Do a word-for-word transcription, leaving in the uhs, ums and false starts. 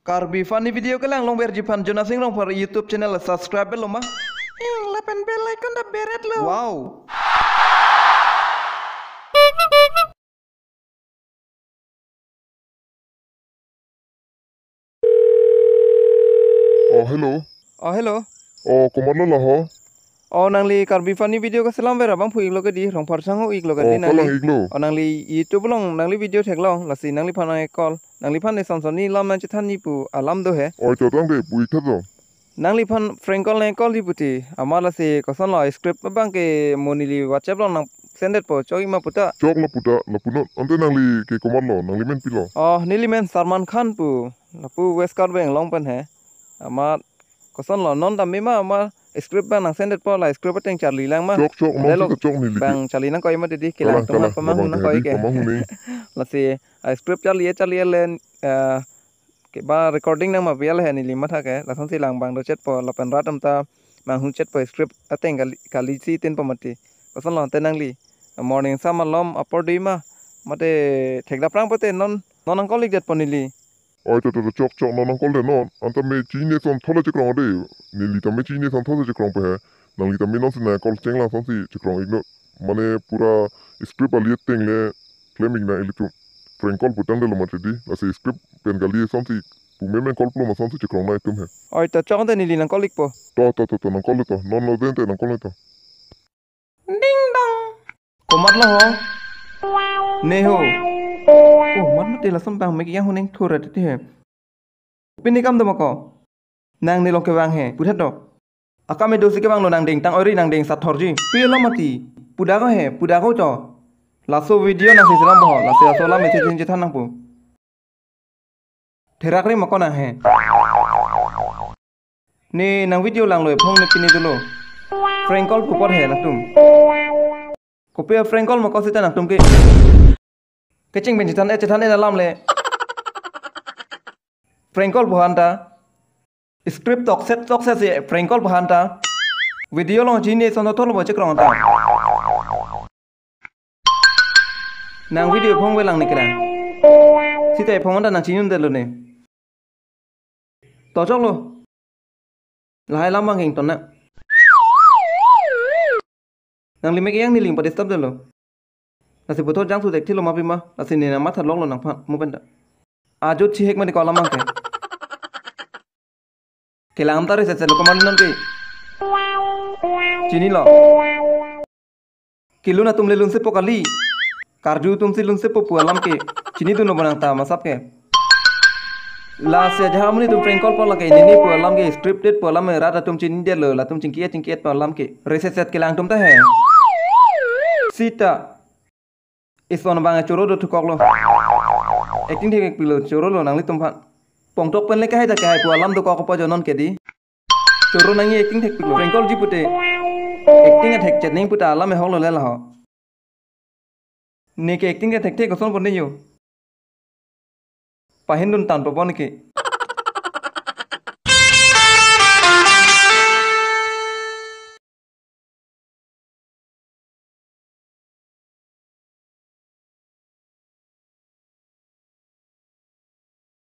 Karbi Funny Video kelang longverji aphan Jonasing Rongphar YouTube channel subscribe lo ma? Ing lapen bell icon ta beret lo. Wow. Oh, hello. Oh, hello. Oh, komatlo laho? Oh, nangli Karbi Funny Video keselamver abangphu iklo ke di, Rongphar sangho iklo ke di. Oh, nangli kalang iklo. Oh, nangli YouTube along nangli video theklong, lasi nangliphan nang call. Nangliphan ne son son ne lam nangchethanji pu alam do he. Oi, to tangte pu ik tha to. Nangliphan prank call nang callji pu ti, amat lasi kosonlo script abang ke mo neli WhatsApp along nang send detpo, chok ik ma pu ta. Choklo pu ta, lapu non. Ante nangli ke komatlo, nangli men pilo? Oh, neli men Salman Khan pu. Lapu West Karbi Anglong pen he. Amat kosonlo, non tame ma, ma script abang nang send detpo, la script ateng charli lang ma. Chok, chok, non dialogue sita chok neli ke. Bang charli nangkok ma di, di, kelang kalang, atum kalang, pamanghu abang nangkok ke, ke. Pamanghu ni. Lasi, ah, script charli, charli le, ah, ke ba recording nang ma bial he neli matha ke, lasonsi lang bang dochetpo, lapen rat atum ta manghuchetpo script ateng kali, kali si tin po mati. Kosonlo ante nangli, morning sa malom apor dui ma, mate thekdap prang pote non, non nang call ik detpo neli. Oi, to, to, to, chok, chok, non nang call de non. Anta me chini son thole chekrong de. Neli ta me chini son thole chekrong pe he. Nangli ta me non si nang call cheng lang sonsi chekrong iklo. Mane pura script ali ateng le klem ik nang ilitum. Prank call pu tangte lo mati di. Lasi script pen kali sonsi pu me men call pulo ma sonsi chekrong nang itum he. Oi, to chok ante neli nang call ikpo. To, to, to, to, nang call to. Non lo den te nang call to. Ding dong. Komatlo ho? Ne ho. Komat mati lason bang mek yang huneng thura titi he. Pini kam do ma ko? Nang ne along kevang he, puthet do. Akam edo si kevanglo nang ding tang ori nang ding sathorji. Pi alam mati. Pu dak ko he, pu dak ko to. Laso video nang si selam bo, laso laso alam isi chethan nang pu. Therak ri ma ko nang he. Ne nang video langlo ephong ne pini dolo. Prank call pu apot he nangtum. Kopi a prank call ma ko sita nangtum ke. Kecheng pen chethan e chethan e alam le. Prank call pu han ta. Script tokset tokset si prank call pu han ta. Video along chini son thole bo chekrong ta. Nang video ephong ve lang ne kelang. Sita ephong anta nang chinidun detlo ne. To choklo. Lahai alam bang keng ton na. Nangli mek yang neli pa disturb detlo. Lasi puthot jangsu dek thilo ma pi ma. Lasi ne nang matha loklo nangphan mo penta. Ajut chihek mati ko alam bang ke. Kelang ta reset set lo komat non ke. Chinilo. Kelun atum le lunsepo kali. Karju atum si lunsepo pu alam ke. Chinidunlo bo nang ta masap ke. Lasi aja harmoni atum prank call pu lake nini pu alam ke scripted pu alam rat atum chinidetlo latum chingki chingki pu alam ke. Reset set kelang atum ta he. Sita. Ison abang choro do thukoklo. Acting thekpiklo chorolo nanglitum aphan. Pongtok pen le kahai ta kahai pu alam dokok pa jonon ke di. Choro nangji acting thekpiklo. Prank call ji pute. Acting athek chet ning puta alam ehoklo le laho. Ne ke acting ke thekthek koson pon yo. Pahindun tan po pon ke.